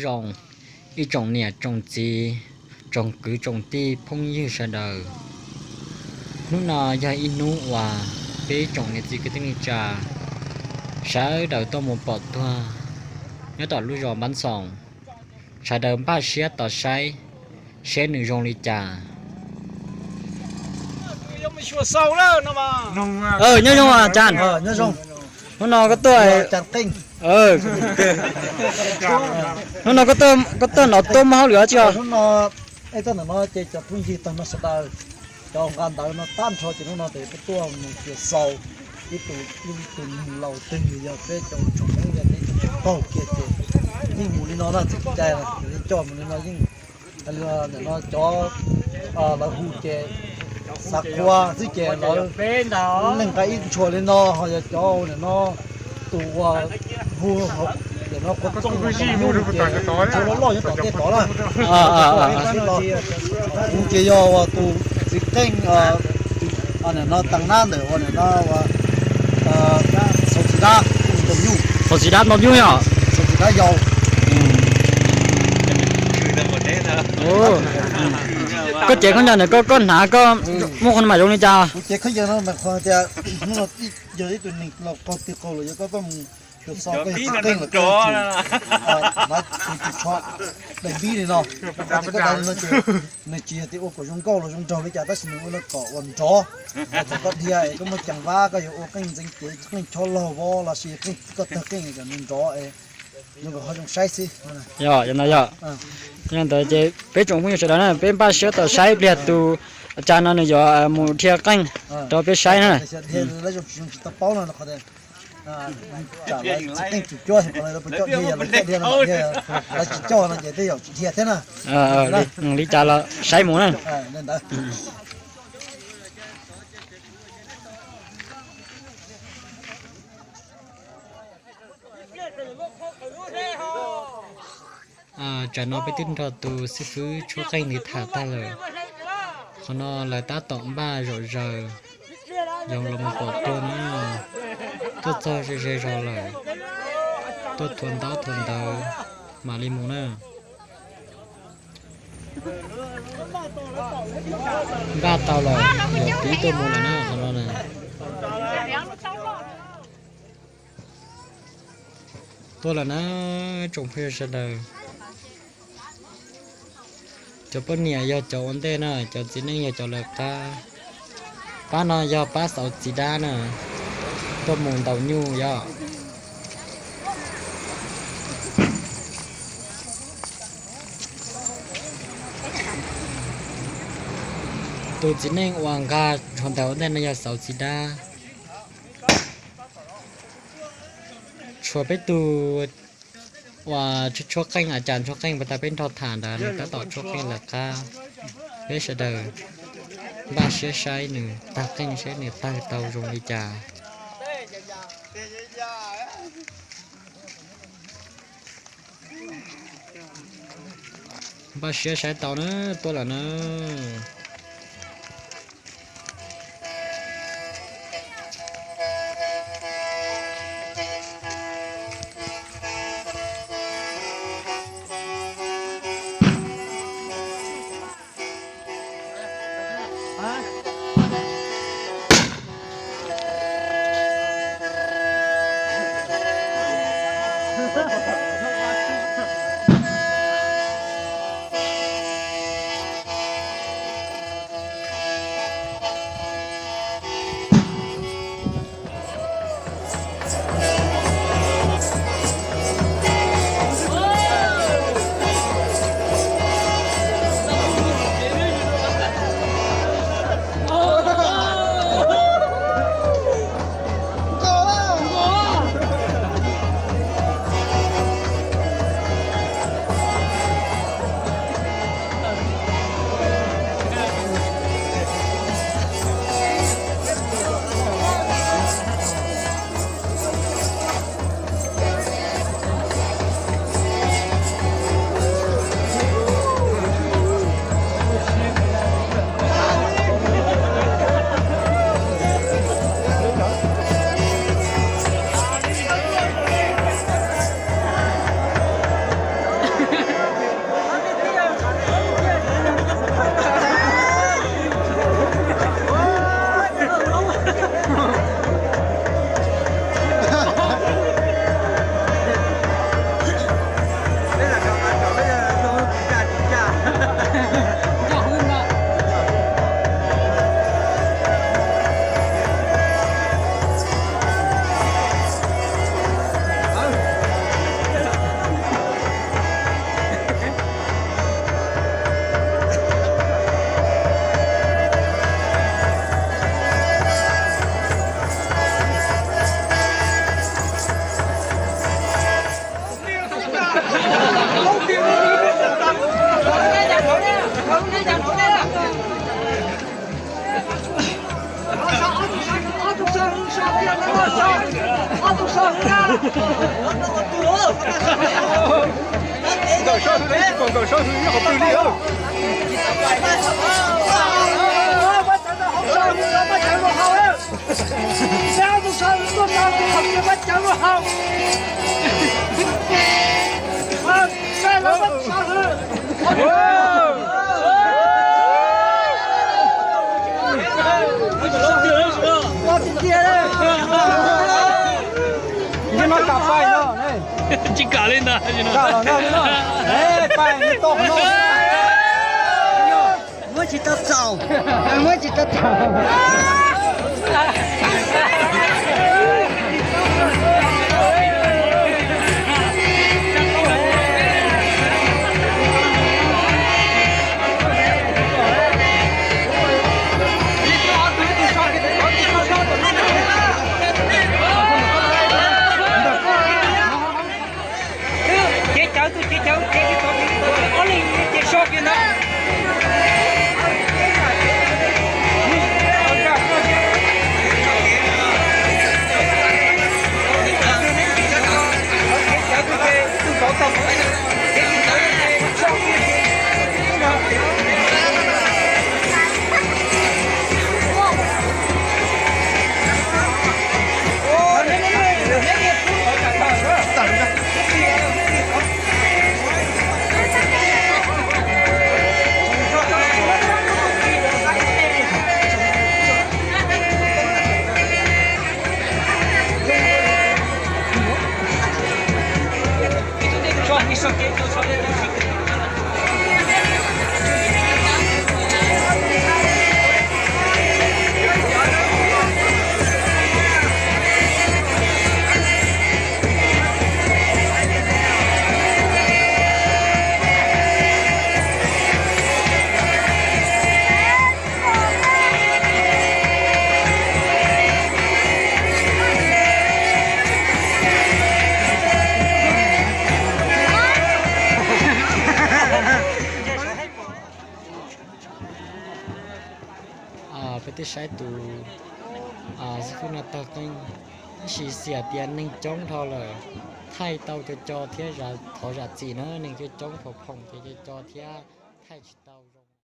koom ib tsoom niam tsoom txiv, tsoom kwv tsoom tij phooj ywg sawv daws. Hnub no yog ib hnub uas peb tsoom niam txiv kwv tij neej tsa sawv daws tuaj mus pom tuag nyob tom lub zos Npab Xoom, sawv daws npaj siab tos saib seb nws zoo li cas. Nyob zoo cas? Hnub no koj tuaj, hnub no koj tuaj nov tuaj muaj hauj lwm tsi os? Hnub no es txog ntawm no ces cov phooj ywg tag no sawv daws, cov nqa ntawv no tag nrho ces hnub no ces peb tuaj mus xyuas xaus ib tug, ib tug neeg laus twg yog peb cov tsoom Hmoob yog peb tsoom tsis paub kiag ces yeej mus li no na, txij cai los yeej coj mus li no, yeej hais li no cov lawv hu ces xav qhua xwb ces lawv leej nqa ib ntshua li no, ho yog cov nim no tus uas hu nim no qhua txooj ces ntshua loj loj nyob tom tej tod na. Hu ces yog uas tus txiv qeej nim no tas nab ntawm uas nim no uas xauv txiv dab ntau nyuj, xauv txiv dab ntau nyuj yom, xauv txiv dab yau. Koj cev khaub ncaws ntawm koj, koj hnav koj muaj qhov mam zoo li cas? Kuv cev khaub ncaws no mas qhov tias hnub no yog ib tug neeg laus qaug twg qaug los yog koj tuaj mus xyuas xaus koj yog txiv qeej los koj yuav tsum hnav tus ris tsho daim npib li no, koj daim li no ces nws tsis yog tias ua kom zoo nkauj los zoo nraug li cas tab sis nws ua kom ua nrov, thaum koj dhia es koj muaj ceem vab koj yuav ua qeej ntxeev cev qeej chob laug vov los sis qeej koj tawg qeej kom nws nrov es zoo kom ho zoo saib xwb. Yog, yog ntawd yog. Yog ntawd ces peb tsoom phooj ywg sawv daws na peb npaj siab tos saib pliag tus cas no nws yuav mus dhia qeej rau peb saib na. Li cas los saib mus na. Tsam no peb twb nrog tus xib fwb tshuab qeej nws tham tag lawm. Qhov no lawv tab tom npaj zom zaws, zoo los mus pom tuag na. Tuaj txog ze ze zog lawm, tuaj thuav ntaub thuav ntawv mam li mus na. Npaj tau lawm, yuav pib tuaj mus lawm na qhov no na. Tuaj lawm na tsoom phooj ywg sawv daws. Cov poj niam yog cov ua ntej na, cov txiv neej yog cov lawv qab. Pab no yog pab xauv txiv dab na, tuaj mus ntaus nyuj yom. Tus txiv neej uas nqa tshuav ntawv ua ntej no yog xauv txiv dab. Tshuav peb tus uas tshuab qeej, a cas tshuab qeej pas tas peb nrog tham ntawd nws tab tom tshuab qeej lawv qab. Peb sawv daws npaj siab saib nws tag qeej seb nws tawg tau zoo li cas. Npaj siab saib tau na, tuaj lawm na. Nkaum sab hwv, tsis pom nkaum sab hwv nyob qhov twg li. Nyob no kam pais no. Tsis kam li ntag. Kam los no, pais tau no. Muab tsis tau txaus, muab tsis tau txaus. Ces cawv tus ces cawv ces ob leeg ces so kiag ntag. Peb twb saib tus xib fwb no tawg qeej, tab sis xyov tias neeg coob dhau lawm, thaij tau co co thiab, thov zam txim na, neeg coob coob phoom phoom ces co co thiab thaij tsis tau.